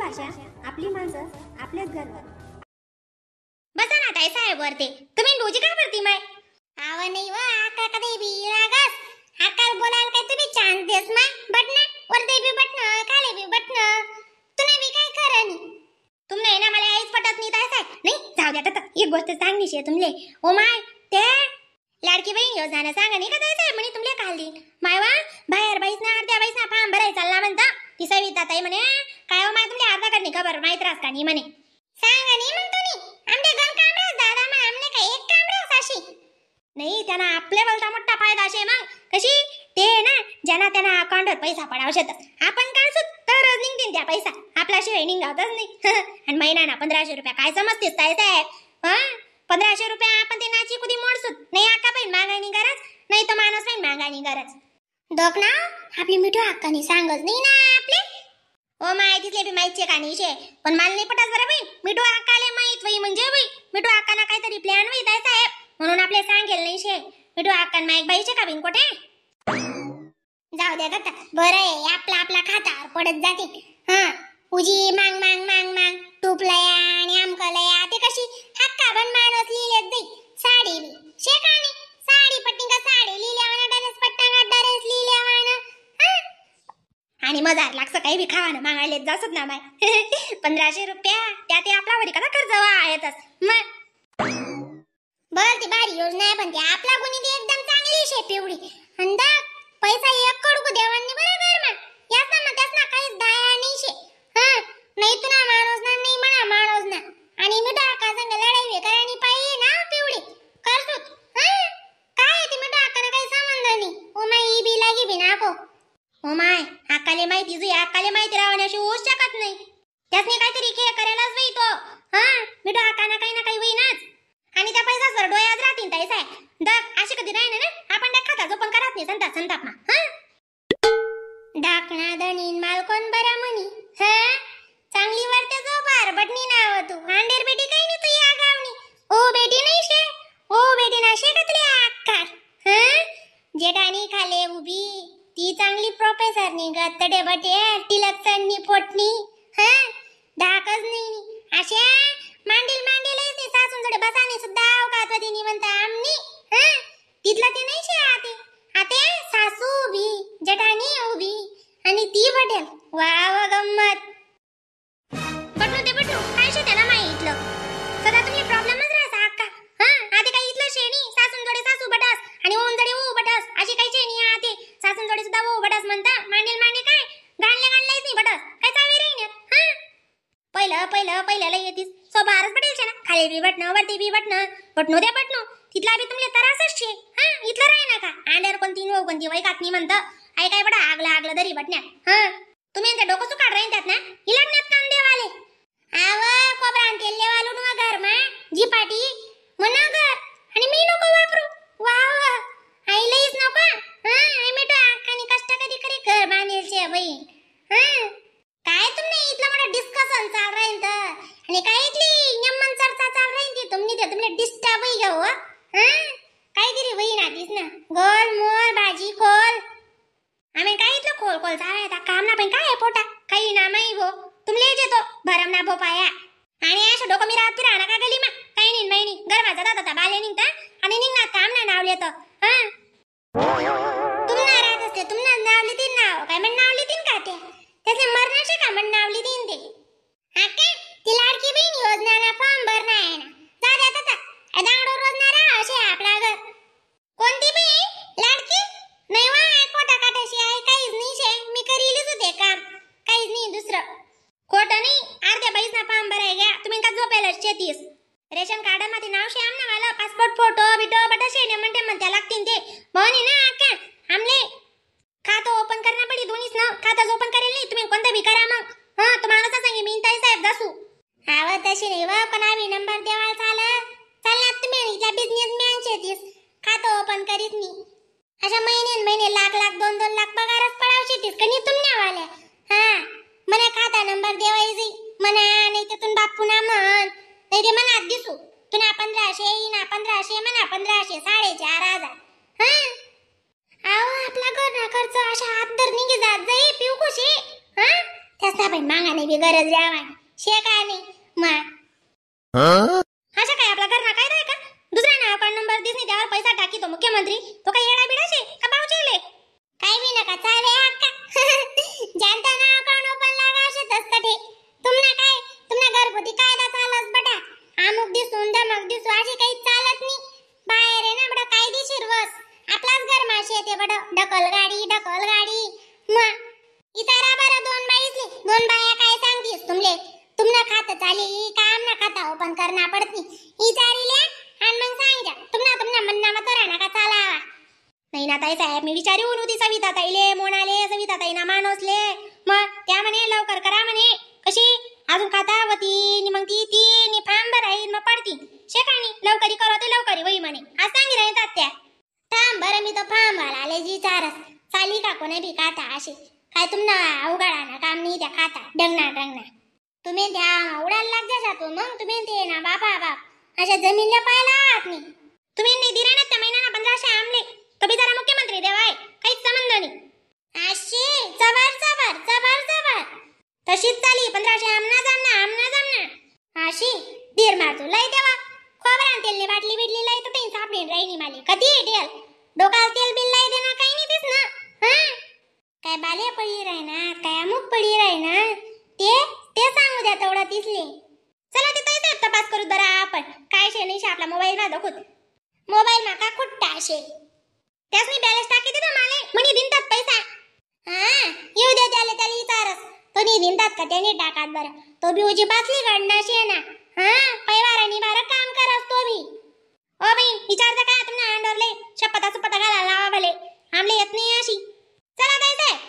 भाषा, आपली माणसं, आपलेच घरवर. बसा ना ताई साहेब वरते, तुम्ही डोजी का भरती माय? आव नाही व आका कधी बी लागस आकाल बोलायला काय तुम्ही चान्स देस माय? बटना वरते बी बटन खाले बी बटन, तुला बी काय खरं नाही. तुमने ना मला आईच पटत नाही ताई साहेब. नाही जाऊ द्या आता, एक गोष्ट सांगणी शे तुमले. ओ my ते लाडकी बहीण योजना सांगा नाही का ताई साहेब म्हणे तुमले काल दिन मायवा बाहेर बाईस ना अर्ध्या बाईस ना फार्म भरायला चालला म्हणता. ती सविता ताई म्हणे काय हो my तुमले अर्धा का नाही खबर माहित रास का नाही म्हणे. सांगा नाही मग तुम्ही आमचे गण काम रास दादा मग आमने काय एक काम रास अशी नाही. त्यांना आपल्या बोलता मोठा फायदा असे मग कशी ते ना ज्यांना त्यांना अकाउंटवर पैसा पडावशे आपण काढसू तरच निघतील त्या पैसा, आपल्याशिवाय निघावतच नाही. आणि महिना ना 1500 रुपया काय समजतेस ताई साहेब? हा 1500 रुपया आपण ते नाची कुदी मोडसूत नाही. आका बाई मागायनी गरज नाही तर माणूस बाई मागायनी गरज. दोक ना आपली मिठू अक्कानी सांगच नाही ना आपले. ओ my तिथले बी माहिती का नाही शे, पण मला नाही पटत बरं बाई. मिठू अक्काले माहित वई म्हणजे बाई मिठू अक्काना काहीतरी प्लॅन वई ताई साहेब म्हणून आपले सांगेल नाही शे. मिठू अक्कान माईक बाईचे का बिन कोठे जाऊ द्या का बरं आहे आपला आपला खातावर पडत जाते. हा उजी मांग मांग मांग मांग टूपलया आणि आमकलया ते कशी हक्का बन माणूस लिहिलेत बाई साडी बी शेकाणी साडी पट्टी का साडी लिहिल्यावाना ड्रेस पट्टा का ड्रेस लिहिल्यावाना. आणि मजार लागतं काही बी खावानं मागायला जासत ना माय. 1500 रुपया त्या ते आपला वरी कसा खर्च आहेतच मग. बर ती भारी योजना आहे पण ती आपला गुणी ती एकदम चांगली शे पिवळी अंदा पैसा एक कडकू देवांनी बरं कर मा याच ना मग त्याच ना काहीच दाया नाही शे. हा नाही तुला माणूस ना नाही म्हणा माणूस ना आणि मी डाका संग लढाई करायला पाहिजे ना पिवळी करसूत. हा काय ते मी डाकाना काही संबंध नाही. ओ my बी लागी बी नाको. ओ my अक्काले माहिती जुई अक्काले माहिती राहण्याशी होऊच शकत नाही. त्यासनी काहीतरी खेळ करायलाच बाई तो. हा मी डाकाना काही ना काही होईनाच आणि त्या पैसा सर डोळ्यात राहतील ताई साहेब. दग अशी कधी राहीना ना आपण त्या खाता जो पण करत नाही संताप संताप मा. हा डाकणा धनीन मालकोन बरा म्हणी. हा चांगली वरते जो बार बटनी नाव तू हांडेर बेटी काही नाही तू या गावनी. ओ बेटी नाही शे ओ बेटी ना शे कतली आकार. हा जेठानी खाले उभी ती चांगली प्रोफेसर नी गत्तडे बटे टिलक चढणी फोटणी. हा धाकच नाही अशा मांडील मांडील नाही सासून जोडे बसाने सुद्धा अवकात होती निवंत आमनी. हा तिथलं ते नाही शे आते आते सासू उभी जेठानी उभी आणि ती बटेल वा वा गंमत. बटनू ते बटनू काय शे त्याला माही इथलं सदा तुम्ही प्रॉब्लेमच राहता अक्का. हा आते काही इथलं शेणी सासून जोडे सासू बटास आणि ओन जोडे ओ बटास अशी काही शेणी आते सासून जोडे सुद्धा ओ बटास म्हणता मांडील मांडे काय गाणले गाणलेच नाही बटास काय चावी राहीन. हा पहिलं पहिलं पहिल्याला येतीस सो बारच पटेल ना खाली बी बटणं वरती बी बटणं बटनू द्या बटनू तिथला बी तुमले त्रासच शे. हा इथलं राही ना का आंड्यावर कोणती नो कोणती वय कातनी म्हणतं आई काय बडा आगला आगला दरी बटण्या. हा तुम्ही यांचं डोकं सुकाड राहीन त्यात ना इलग्नात काम देवाले आव खोबरा आणि तेल देवालू ना घर मा जी पाटी म्हणा घर आणि मी नको वापरू वा वा आई लईच नको. हा आई मिठो अक्कानी कष्ट कधी करी घर बांधेल शे बाई. हा काय तुमने इथलं मोठं डिस्कशन चाल राहील तर आणि काय इथली यम्मन चर्चा चाल राहील ती तुमनी ते तुमने डिस्टर्ब होई गं हो. हा काहीतरी होई ना तीच ना गोल मोल भाजी खोल आम्ही काय इथलं खोल खोल चालायता काम ना पण काय पोटा काही ना माई भो तुमले येतो भरम ना भो पाया आणि अशा डोकं मी राहत फिरा ना का गली मा काही नाही माई नाही गरबा जाता जाता बाले निघता आणि निघणार काम ना नाव लेतो. हा तुमना राहत असते तुमना नावली तीन नाव काय म्हण नावली तीन का ते त्याचे मरणाचे का म्हण नावली तीन ते. हा ती लाडकी बहीण योजना ना फॉर्म भरणा आहे ना जा द्या आता दांगडो रोज ना राहा असे आपला घर कोणती बहीण लाडकी नाही वा कोटा काटाशी आहे काहीच नाही शे मी करीलच होते काम काहीच नाही दुसरं खोटं नाही. अर्ध्या बाईस ना फॉर्म भराय घ्या तुम्ही का झोपेल शेतीस रेशन कार्ड मध्ये नाव शे आमना मला पासपोर्ट फोटो बिटो बटा शे म्हणते म्हणत्या लागतील ते म्हणून ना अक्का आमले खातं ओपन करणं पडी दोन्हीच ना खातं ओपन करेल नाही तुम्ही कोणतं बी करा मग. हा तुम्हाला कसं सांगे मी ताई साहेब जासू आव तशी नाही व पण आम्ही नंबर देवाला चाल चालणार तुम्ही इथला बिझनेस मॅन शेतीस खातं ओपन करीत नाही अशा महिने महिने लाख लाख 2-2 लाख पगारच पडाव शेतीस का नाही तुमच्यावाल्या. हा मला खाता नंबर देवायची म्हणा नाही तर तुम बापू ना म्हण नाही ते मनात दिसू तुना 1500 ना 1500 म्हणा 1500 4,500. हा अहो आपला घर ना खर्च अशा हात धर निघे जात जाई पिऊ कशी. हा त्याचा सांगाय मागाने बी गरज रावानी शे का नाही मा. अशा काय आपला घरना कायदा आहे का? दुसरा ना अकाउंट नंबर दिसनी त्यावर पैसा टाकी तो मुख्यमंत्री तो काय येडा बिडा शे का बावचेले काय बी नका चावे अक्का. जानता ना अकाउंट ओपन लागावशे तसकटे तुमना काय तुमना घरगुती कायदा चालस बटा अमुक दिसून धमक दिसू अशी काही चालत नाही. बाहेर आहे ना बडा कायदेशीर वस आपलाच घर माशी येते बड ढकल गाडी ढकल गाडी. मग इतारा बरं दोन बाईसली दोन बाया काय सांगतीस तुमले तुमना खात चाली काम ना खाता ओपन करना पडती इचारीले आणि मग सांगा तुमना तुमना म्हणना मग करा नका चालावा. नाही ना ताई साहेब मी विचारी होऊन होती सविता ताईले मोनाले सविता ताईना मानोसले मग त्या म्हणे लवकर करा म्हणे कशी अजून खाता होती नि मग ती ती नि फार्म भराई मग पडती शेकाणी लवकरी करो ते लवकरी होई म्हणे आज सांगी राहील तात्या. थांब बरं मी तो फार्म वाला आले जी चारस चाली का कोणी बी खाता अशी काय तुमना अवघडा ना काम नाही त्या खाता डंगना डंगना तुम्ही त्या उडायला लाग जा तो मग तुम्ही ते ना बापा बाप अशा जमीनला पाहायला आहात नाही तुम्ही नाही दिले ना त्या महिन्याना 1500 आमले तो बिचारा मुख्यमंत्री देवाय काहीच संबंध नाही. अशी चबर चबर चबर चबर तशीच चाली 1500 आमना जामना आमना जामना अशी धीर मारतो लय देवा खोबरा तेलने बाटली बिटली लय तर ते सापडीन राहिनी माले कधी डेल डोकाला तेल बिल लय देना काही नाही दिस ना. हा काय बाले पडी राहिना काय अमुक पडी राहिना ते ते सांगू द्या तेवढा दिसले. चला ते ताई साहेब तपास करू बरं आपण काय शे नाही शे आपला मोबाईल मा दाखवत मोबाईल मा का खुट्टा शे त्यासनी बॅलन्स टाकी देतो माले म्हणे दिनतात पैसा. हा येऊ दे त्याले त्याले विचारस तो नी दिनतात का त्याने टाकात बरं तो बी उजी बासली गणना शे ना. हा पैवारानी बारं काम करस तो बी. ओ बाई विचारता काय तुम्ही अंडरले शपथा सुपथा घाला लावा भले आमले येत नाही अशी. चला ताई साहेब